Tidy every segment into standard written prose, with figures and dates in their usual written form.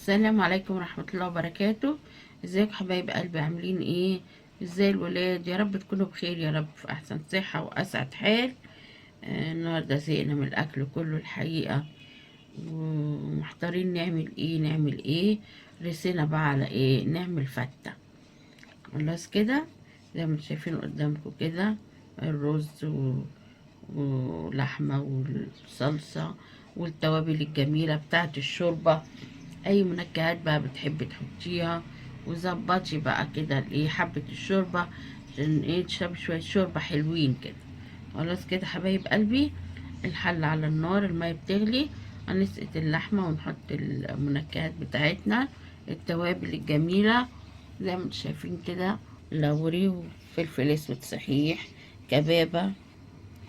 السلام عليكم ورحمة الله وبركاته. ازيكم حبايب قلبي؟ عاملين ايه؟ ازاي الولاد؟ يا رب تكونوا بخير، يا رب في احسن صحة واسعد حال. النهاردة زهقنا من الاكل كله الحقيقة، ومحتارين نعمل ايه نعمل ايه. رسينا بقى على ايه؟ نعمل فتة. خلاص كده زي ما انتم شايفين قدامكم كده، الرز ولحمة والصلصة والتوابل الجميلة بتاعت الشوربة، اي منكهات بقى بتحبي تحطيها، وظبطي بقى كده الايه حبة الشوربة عشان ايه تشربي شوية شوربة حلوين كده. خلاص كده حبايب قلبي، الحلة على النار، المية بتغلي، هنسقط اللحمة ونحط المنكهات بتاعتنا التوابل الجميلة زي ما انتم شايفين كده، لوري وفلفل اسود صحيح، كبابة،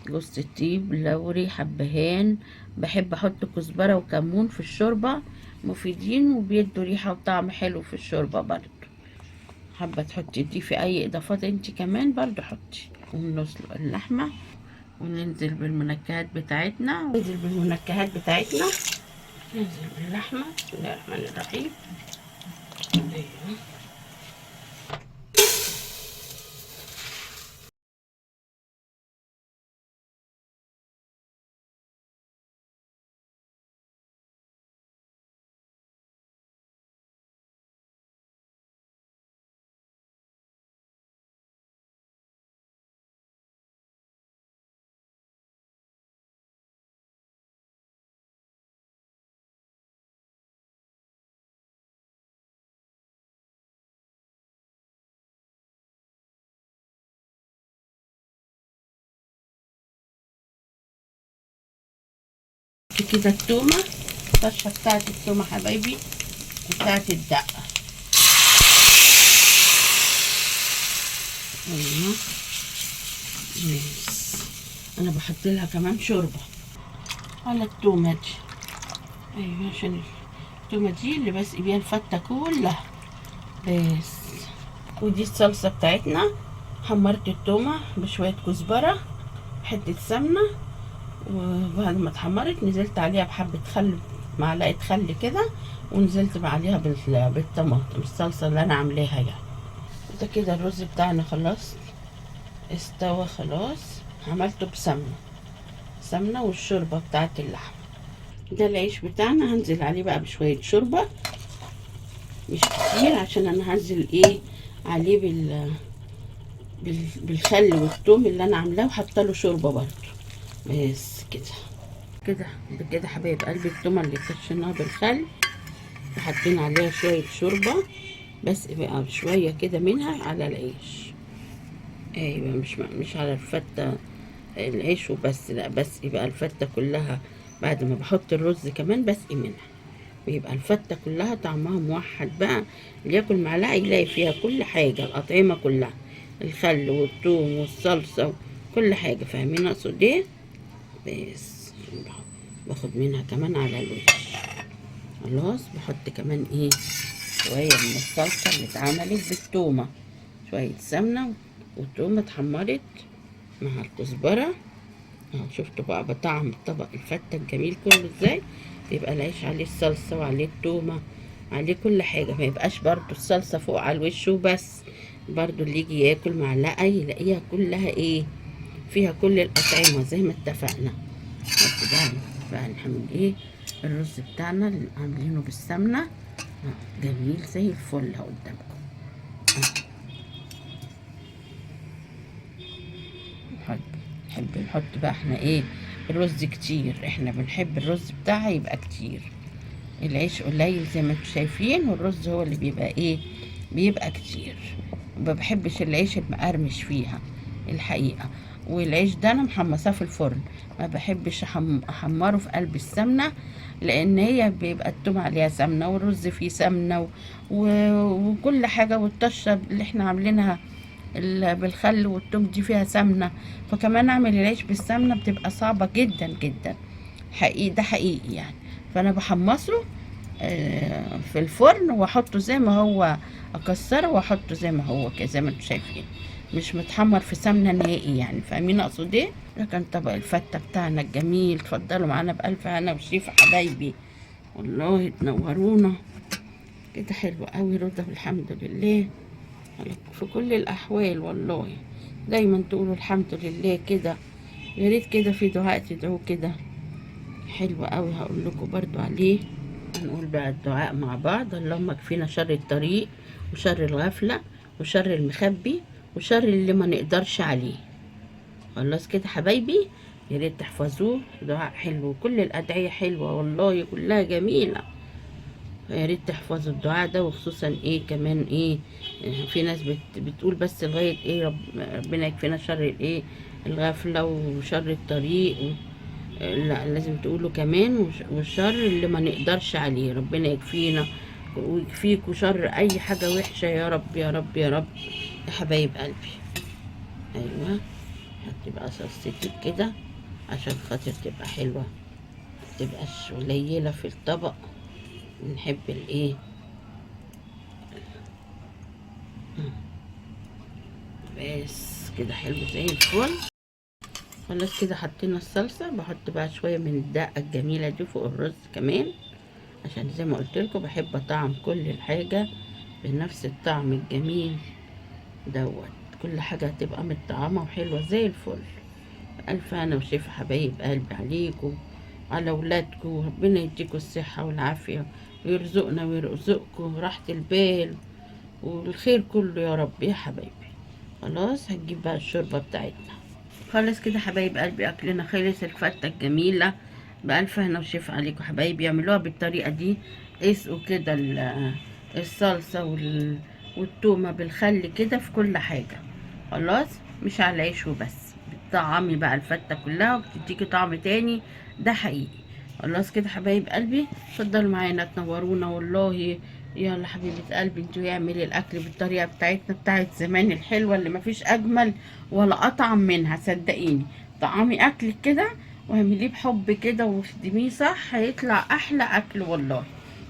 جوز الطيب، لوري، حبهان. بحب احط كزبرة وكمون في الشوربة، مفيدين وبيدوا ريحة وطعم حلو في الشوربة. برضو حابة تحطي تضيفي اي اضافات انت كمان برضو حطي. ونسلق اللحمة وننزل بالمنكهات بتاعتنا، ننزل بالمنكهات بتاعتنا، ننزل باللحمة. بسم الله الرحمن الرحيم. ايوه كده التومة، الطشة بتاعت التومة حبايبي بتاعت الدقة. ايوه انا بحط لها كمان شوربة على التومة دي، ايوه عشان التومة دي اللي بسقي بيها الفتة كلها بس. ودي الصلصة بتاعتنا، حمرت التومة بشوية كزبرة حتة سمنة، وبعد ما اتحمرت نزلت عليها بحبة خل، معلقة خل كده، ونزلت عليها بالطماطم الصلصة اللي انا عاملاها يعني. ده كده الرز بتاعنا خلاص استوى خلاص، عملته بسمنة، سمنة والشوربة بتاعت اللحمة. ده العيش بتاعنا هنزل عليه بقى بشوية شوربة، مش كتير عشان انا هنزل ايه عليه بالخل والثوم اللي انا عاملاه، وحاطه له شوربة برده. بس كده كده كده حبايب قلبي، التومه اللي طشيناها بالخل وحاطين عليها شوية شوربة بس بقى شوية كده منها على العيش. ايوه مش على الفته العيش وبس، لا بس يبقى الفته كلها بعد ما بحط الرز كمان بسقي منها، ويبقى الفته كلها طعمها موحد بقى، اللي ياكل معلقه يلاقي فيها كل حاجة، الاطعمة كلها، الخل والثوم والصلصه كل حاجة. فاهمين اقصد ايه؟ بس باخد منها كمان على الوش. خلاص بحط كمان ايه شوية من الصلصه اللي اتعملت بالتومه، شوية سمنه والتومه اتحمرت مع الكزبره. اهو شفتوا بقى بطعم طبق الفته الجميل كله ازاي؟ بيبقى العيش عليه الصلصه وعليه التومه عليه كل حاجة، ما يبقاش برضو الصلصه فوق على الوش وبس، برضو اللي يجي ياكل معلقه يلاقيها كلها ايه فيها كل الاطعمة زي ما اتفقنا. نحط بقى نعمل ايه الرز بتاعنا اللي عاملينه بالسمنه جميل زي الفل اهو قدامكم. نحب نحط بقى احنا ايه الرز كتير، احنا بنحب الرز بتاعها يبقى كتير، العيش قليل زي ما انتم شايفين، والرز هو اللي بيبقى ايه بيبقى كتير. ما بحبش العيش المقرمش فيها الحقيقة. والعيش ده انا محمصاه في الفرن، ما بحبش احمره في قلب السمنة، لان هي بيبقى التوم عليها سمنه والرز فيه سمنه وكل حاجة، والطشه اللي احنا عاملينها بالخل والتوم دي فيها سمنه، فكمان اعمل العيش بالسمنه بتبقى صعبة جدا جدا حقيقي، ده حقيقي يعني. فانا بحمصه في الفرن واحطه زي ما هو، اكسره واحطه زي ما هو كده زي ما انتم شايفين، مش متحمر في سمنه نهائي يعني. فاهمين اقصد ايه؟ ده كان طبق الفته بتاعنا الجميل. اتفضلوا معانا بالف هنا وشيفا حبايبي، والله تنورونا. كده حلو قوي، رضا والحمد لله في كل الاحوال. والله دايما تقولوا الحمد لله كده، يا ريت كده في دعاء تدعوه كده حلو قوي، هقول لكم برضو عليه. هنقول بقى الدعاء مع بعض. اللهم اكفينا شر الطريق وشر الغفلة وشر المخبي وشر اللي ما نقدرش عليه. خلاص كده حبايبي، يا ريت تحفظوه، دعاء حلو، كل الأدعية حلوة والله، كلها جميلة. يا ريت تحفظوا الدعاء ده، وخصوصا ايه كمان ايه، في ناس بتقول بس لغاية ايه ربنا يكفينا شر الايه الغفلة وشر الطريق لا لازم تقولوا كمان والشر اللي ما نقدرش عليه، ربنا يكفينا ويكفيكوا شر اي حاجة وحشة يا رب يا رب يا رب يا حبايب قلبي. ايوه حطي بقى صلصتك كده عشان خاطر تبقى حلوة، ما تبقاش قليلة في الطبق. بنحب الايه بس كده حلو زي الفل. خلاص كده حطينا الصلصة. بحط بقى شوية من الدقة الجميلة دي فوق الرز كمان، عشان زي ما قلت لكم بحب اطعم كل الحاجة بنفس الطعم الجميل دوت، كل حاجة هتبقى متطعمة وحلوة زي الفل. ألف هنا وشفا حبايب قلبي عليكم وعلى ولادكم، ربنا يديكم الصحة والعافية ويرزقنا ويرزقكم راحة البال والخير كله يا رب يا حبايبي. خلاص هنجيب بقى الشوربة بتاعتنا. خلاص كده حبايب قلبي أكلنا خلص، الفتة الجميلة بألف هنا وشفا عليكم حبايبي. اعملوها بالطريقة دي، اسقوا كده الصلصة والتومة بالخل كده في كل حاجة. خلاص مش على العيش وبس، بتطعمي بقى الفتة كلها وبتديكي طعم تاني، ده حقيقي. خلاص كده حبايب قلبي، اتفضلوا معانا تنورونا والله. يلا حبيبة قلبي انتوا اعملي الاكل بالطريقة بتاعتنا بتاعت زمان الحلوة اللي مفيش اجمل ولا اطعم منها، صدقيني. طعمي اكلك كده واعمليه بحب كده واخدميه صح، هيطلع احلى اكل والله.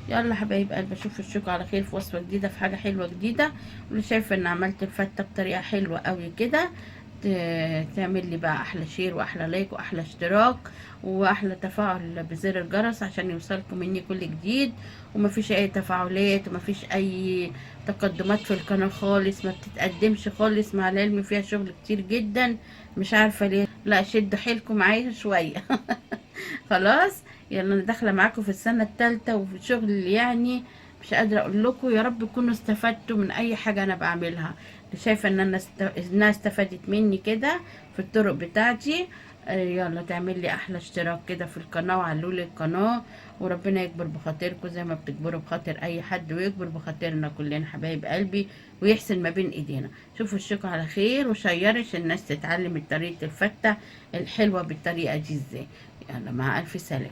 يلا حبايب قلبي، اشوف وشكم على خير في وصفة جديدة في حاجة حلوة جديدة. واللي شايفة ان عملت الفتة بطريقة حلوة قوي كده تعمل لي بقى احلى share واحلى like واحلى اشتراك واحلى تفاعل بزر الجرس عشان يوصلكم مني كل جديد. ومفيش اي تفاعلات ومفيش اي تقدمات في القناة خالص، ما بتتقدمش خالص، مع العلم فيها شغل كتير جدا، مش عارفة ليه. لا شدوا حيلكم معايا شوية. خلاص يلا انا داخلة معاكم في السنة الثالثة وفي شغل مش قادرة اقول لكم. يا رب تكونوا استفدتوا من اي حاجة انا بعملها. شايفة ان انا انها استفادت مني كده في الطرق بتاعتي. يلا تعمل لي احلى اشتراك كده في القناة وعلوا لي القناة، وربنا يكبر بخاطركم زي ما بتكبروا بخاطر اي حد، ويكبر بخاطرنا كلنا حبايب قلبي، ويحسن ما بين ايدينا. شوفوا وشكم على خير، وشيرش الناس تتعلم طريقة الفتة الحلوة بالطريقة دي ازاي. يلا مع الف سلامة.